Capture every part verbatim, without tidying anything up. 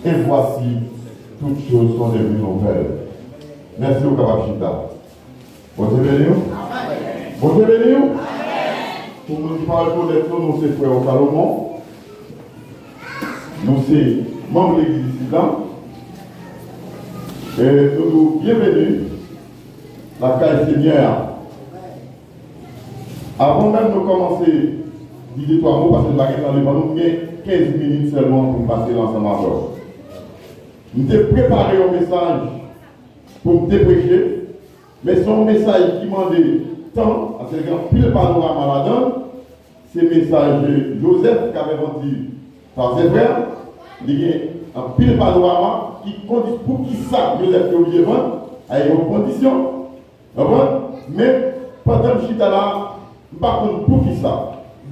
Et voici, toutes choses sont devenues nouvelles. Mèsi, ou kapab chita. Bondye beni w. Bondye beni w. Pou moun ki pa rekonèt nou, nou se frè Salomon. Nou se manm legliz isit la. E nou di w byenveni lakay Senyè a. Avan menm nou kòmanse di de twa mo, paske n pa gen tan devan nou, m gen kenz minit sèlman pou m pase la ansanm avè w. M te prepare yon mesaj pou m te preche, men se yon mesaj ki mande tan, paske gen anpil panorama ladan l. Se mesaj Joseph k ap vann pa se frè, li gen anpil panorama ki kondi poukisa Joseph te oblije vann, a yon kondisyon. Konprann? Men, pandan m chita la, m pa konn poukisa.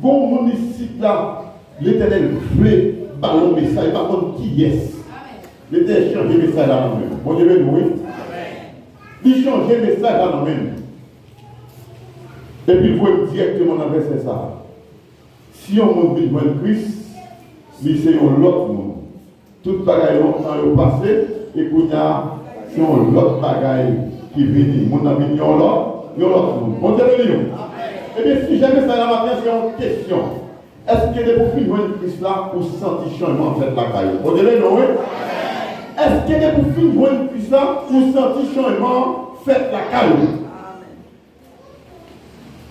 Gon moun isit la, Letènèl vle ba l yon mesaj, m pa konn kiyès. Letènèl chanje mesaj la nan men m. Bondye beni w, wi. Li chanje mesaj la nan men m. Epi l voye m dirèkteman nan vèsè sa a. Si yon moun vin jwenn Kris, li se yon lòt moun. Tout bagay lontan yo pase, e kounye a, se yon lòt bagay ki vini. Moun nan vin yon lòt, yon lòt moun. Bondye beni w. Ebyen, sijè mesaj la maten an, se yon kesyon. Èske depi w fin jwenn Kris la, ou santi chanjman fèt lakay ou? Bondye beni w, wi. Èske depi w fin jwenn Kris la, ou santi chanjman fèt lakay ou?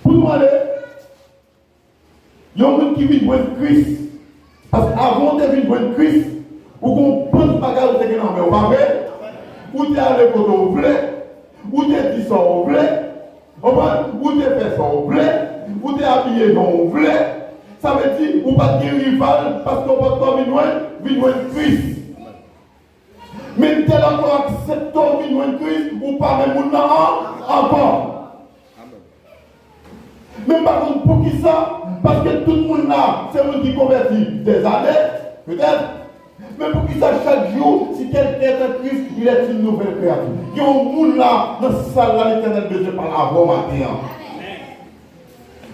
Pou nou ale, yon moun ki vin jwenn Kris, paske avan w te vin jwenn Kris, ou gen yon bann bagay ou te gen nan men w, pa vre? Ou te ale kote w vle, ou te di sa w vle, konprann? Ou te fè sa w vle, ou te abiye jan w vle. Sa vle di, ou pa t gen rival, paske w pa t ko vin jwenn, vin jwenn Kris. Men dèlè ke w aksepte w vin jwenn Kris, ou pa menm moun nan an-, ankò. Men m pa konn poukisa, paske tout moun la, se moun ki konvèti dèzane, petèt. Men poukisa chak jou, si quelqu'un est en Christ, il est une nouvelle créature. Gen yon moun la, nan sal la, Letènèl bezwen pale avè w maten an.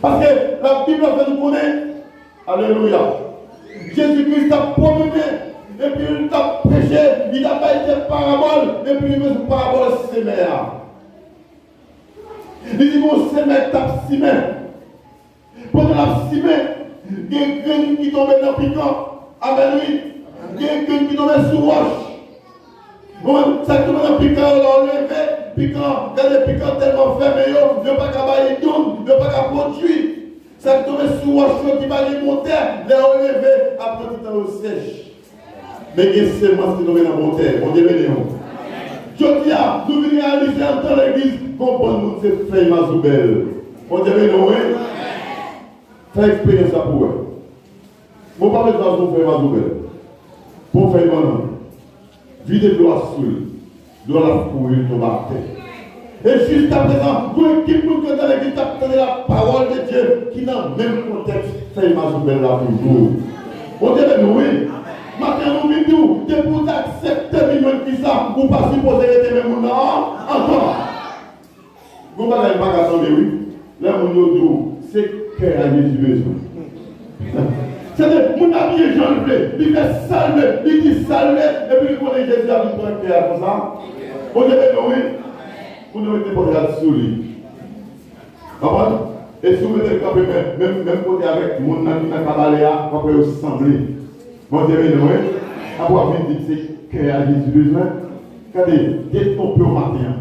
Paske Labib la fè nou konnen, alelouya, Jezi Kris t ap pwomennen, epi l t ap preche, li t ap bay de parabòl, epi li rive sou parabòl semè a. Li di gon semè k t ap simen. Pandan l ap simen, gen grenn ki tonbe nan pikan. Amèn, wi. Gen grenn ki tonbe sou wòch. Bon, sa k tonbe nan pikan yo, lè w leve, pikan, gade pikan tèlman fèmen yo, yo pa ka bay youn, yo pa ka pwodui. Sa k tonbe sou wòch yo ki pa gen bon tè, lè yo leve, apre ti tan yo sèch. Men gen semans ki tonbe nan bon tè. Bondye beni w. Jodi a, nou vin reyalize anndan legliz, gon bann moun se fèy mazoubèl. Bondye beni w, wi. Fè eksperyans la pou w wè. Bon, pa met vaz yon fèy mazoubèl. Pran fèy bannann. Vide dlo a sou l. Dlo a ap kouri, l tonbe atè. E jiskaprezan, gon ekip moun ki anndan legliz k ap tande lapawòl de Dye ki nan menm kontèks fèy mazoubèl la toujou. Bondye beni w, wi. Maten an, nou vin di w, depi w te aksepte vin jwenn Kris la, ou pa sipoze rete menm moun nan an, ankò. Gon bagay m pa ka tande, wi. Lè moun yo di w, se kè a Jezi bezwen. Se de moun abiye jan l vle, li fè sa l vle, li di sa l vle, epi li konnen Jezi ap vin pran kè a konsa. Bondye beni w, wi. Moun yo mete pòtrè sou li. Konprann? E si w mete l kanpe menm, menm, menm kote avèk moun nan ki nan kabalè a, w ap wè yo sanble. Bondye beni w, wi. Apre w ap vin di se kè a Jezi bezwen. Gade, detwonpe w maten an.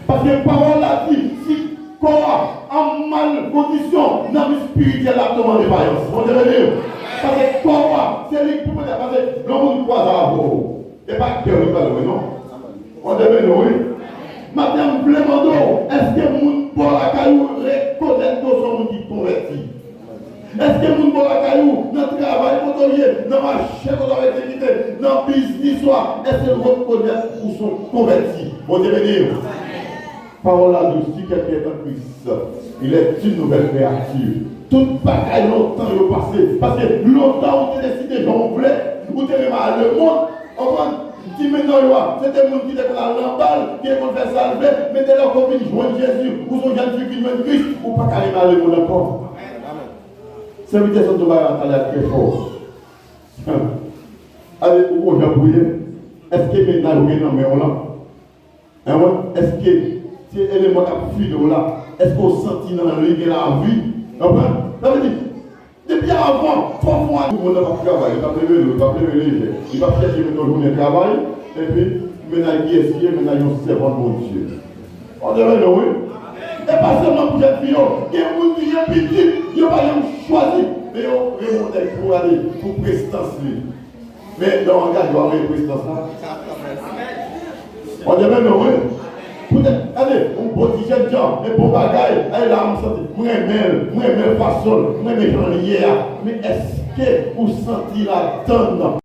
Paske pawòl la di, si kò a an mal kondisyon, nanm espirityèl la ap toman depayans. Bondye beni w. Paske kò a, se li k pou mete, paske lè yon moun kwaze avè w, e pa kè w li pral wè, non. Bondye beni w, wi. Maten an, m vle mande w, èske moun bò lakay ou rekonèt ke w se yon moun ki konvèti? Èske moun bò lakay ou, nan travay kote w ye, nan mache kote w ap egzekite, nan biznis ou a, èske l rekonèt ou se yon konvèti? Bondye beni w. Pawòl la di w, si quelqu'un est en Christ, il est une nouvelle créature. Tout bagay lontan yo pase. Paske lontan ou te deside jan w vle, ou te renmen al lemonn, konprann? Ti menaj ou a, se te moun ki te konn al nan bal, ki te konn fè sa l vle, men dèlè ke w vin jwenn Jezi, ou se yon jèn fi ki vin jwenn Kris, ou pa ka renmen al lemonn ankò. Sèvitè Santo Barata la trè fò. Ale, ou konn jan pou ye? Èske mennaj ou gen nan men w lan? Enwen, èske se eleman k ap fide w la? Èske w santi nan li gen lavi? Konprann? Sa vle di, depi avan, fò fò a moun nan p ap travay, li p ap leve lo, li p ap leve lejè, li p ap chèche mennen yon jounen travay, epi mennaj kiyès li ye? Mennaj yon sèvant Bondye. Bondye beni w, wi. E pa sèlman pou jèn fi yo, gen moun ki gen pitit, yo pa janm chwazi, men yo renmen yon nèg pou gade, pou prestans li. Men lè w angaje w ap gen prestans la. Bondye beni w, wi. Poutèt, gade, yon bon ti jèn jan, men bon bagay, gade la, m santi, m renmen l, m renmen fason l, m renmen jan l ye a. Men èske ou santi ladann?